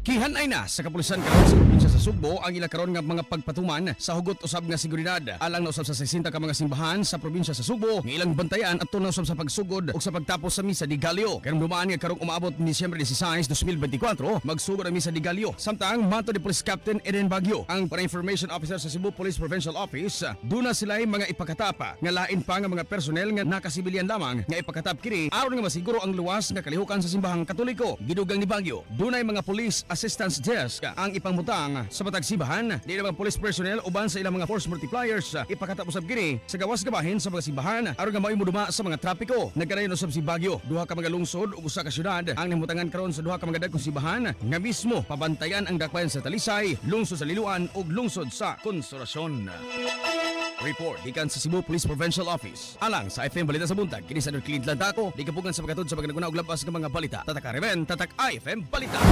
Gihanay na sa kapulisan karon sa probinsya sa Sugbo ang ila karon nga mga pagpatuman sa hugot usab nga seguridad. Alang na usab sa 60 ka mga simbahan sa probinsya sa Sugbo nga ilang bantayan adto na usab sa pagsugod ug sa pagtapos sa Misa de Gallo. Kahinumdumaan nga karong umaabot Disyembre 16, 2024 magsugod ang Misa de Gallo. Samtang matod ni Police Captain Eden Bagyo, ang para Information Officer sa Cebu Police Provincial Office, duna sila mga ipakatap nga lain pa nga mga personnel nga nakasibilyan lamang nga ipakatap kini aron nga masiguro ang luwas nga kalihukan sa simbahang Katoliko. Gidugang ni Bagyo, dunay mga police assistance desk ang ipangmutang sa matag simbahan. Di mga police personnel uban sa ilang mga force multipliers ipakatap usab kini sa gawas gabahin sa mga simbahan aron nga maoy moduma sa mga trapiko. Nagkanayon usab si Bagyo, duha ka mga lungsod ug usa ka syudad ang nahimutangan karon sa duha ka mga dagkong simbahan nga mismo pabantayan ang dakbayan sa Talisay, lungsod sa Liloan ug lungsod sa Consolacion. Report gikan sa Cebu Police Provincial Office. Alang sa IFM Balita sa Buntag, kini sa Clint Lantaco, di kapugan sa pagkatud sa pagkaguna og labas nga mga balita. Tatak RMN, Tatak IFM Balita.